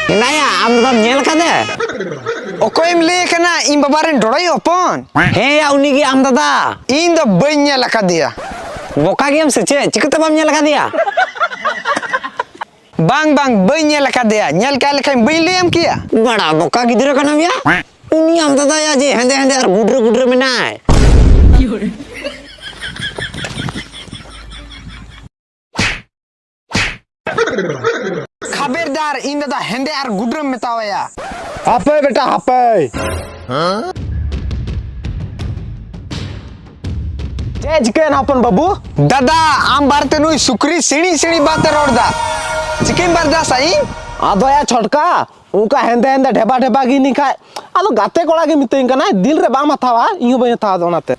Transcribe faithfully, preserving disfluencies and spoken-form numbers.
ᱢᱮᱱᱟᱭᱟ, ᱟᱢ ᱫᱟᱫᱟᱢ ᱧᱮᱞ ᱟᱠᱟᱫᱮ? ᱚᱠᱚᱭᱮᱢ ᱞᱟᱹᱭ ᱠᱟᱱᱟ? ᱤᱧ ᱵᱟᱵᱟ ᱨᱮᱱ ᱰᱚᱲᱚᱭ ᱦᱚᱯᱚᱱ? ᱦᱮᱸᱭᱟ, ᱩᱱᱤ ᱜᱮ ᱟᱢ ᱫᱟᱫᱟ᱾ ᱤᱧ ᱫᱚ ᱵᱟᱹᱧ ᱧᱮᱞ ᱟᱠᱟᱫᱮᱭᱟ᱾ ᱵᱚᱠᱟ ᱜᱮᱭᱟᱢ ᱥᱮ ᱪᱮᱫ? ᱪᱤᱠᱟᱹᱛᱮ ᱵᱟᱢ ᱧᱮᱞ ᱟᱠᱟᱫᱮᱭᱟ? ᱵᱟᱝ, ᱵᱟᱝ, ᱵᱟᱹᱧ ᱧᱮᱞ ᱟᱠᱟᱫᱮᱭᱟ᱾ ᱧᱮᱞ ᱠᱟᱭ ᱞᱮᱠᱷᱟᱱ ᱵᱟᱹᱧ ᱞᱟᱹᱭᱟᱢ ᱠᱮᱭᱟ? ᱵᱟᱲᱟ ᱵᱚᱠᱟ ᱜᱤᱫᱽᱨᱟᱹ ᱠᱟᱱᱟᱢ ᱭᱟ᱾ ᱩᱱᱤ ᱟᱢ ᱫᱟᱫᱟᱭᱟ ᱡᱮ ᱦᱮᱸᱫᱮ ᱦᱮᱸᱫᱮ ᱟᱨ ᱜᱩᱰᱨᱟᱹ ᱜᱩᱰᱨᱟᱹ ᱢᱮᱱᱟᱭ᱾ ᱠᱷᱟᱵᱮᱨᱫᱟᱨ, ᱤᱧ ᱫᱟᱫᱟ ᱦᱮᱸᱫᱮ ᱟᱨ ᱜᱩᱰᱨᱟᱹᱢ ᱢᱮᱛᱟᱣᱟᱭᱟ᱾ ᱦᱟᱯᱮ ᱵᱮᱴᱟ, ᱦᱟᱯᱮ᱾ ᱪᱮᱫ ᱪᱤᱠᱟᱹᱭᱮᱱᱟ ᱦᱚᱯᱚᱱ ᱵᱟᱹᱵᱩ? ᱫᱟᱫᱟ, ᱟᱢ ᱵᱟᱨᱮᱛᱮ ᱱᱩᱭ ᱥᱩᱠᱨᱤ ᱥᱤᱬᱤᱡ ᱥᱤᱬᱤᱡ ᱵᱟᱛᱮ ᱨᱚᱲ ᱫᱟ᱾ ᱪᱤᱠᱟᱹᱧ ᱵᱟᱨᱫᱟᱥᱟ ᱤᱧ? ᱟᱫᱚᱭᱟ ᱪᱷᱚᱴᱠᱟ, ᱚᱱᱠᱟ ᱦᱮᱸᱫᱮ ᱦᱮᱸᱫᱮ ᱰᱷᱮᱵᱟ ᱰᱷᱮᱵᱟ ᱜᱮ ᱤᱧ ᱠᱷᱟᱡ᱾ ᱟᱫᱚ ᱜᱟᱛᱮ ᱠᱚᱲᱟ ᱜᱮ ᱢᱤᱛᱟᱹᱧ ᱠᱟᱱᱟᱭ, ᱫᱤᱞ ᱨᱮ ᱵᱟᱢ ᱦᱟᱛᱟᱣᱟ, ᱤᱧ ᱦᱚᱸ ᱵᱟᱹᱧ ᱦᱟᱛᱟᱣᱟ, ᱟᱫᱚ ᱚᱱᱟᱛᱮ᱾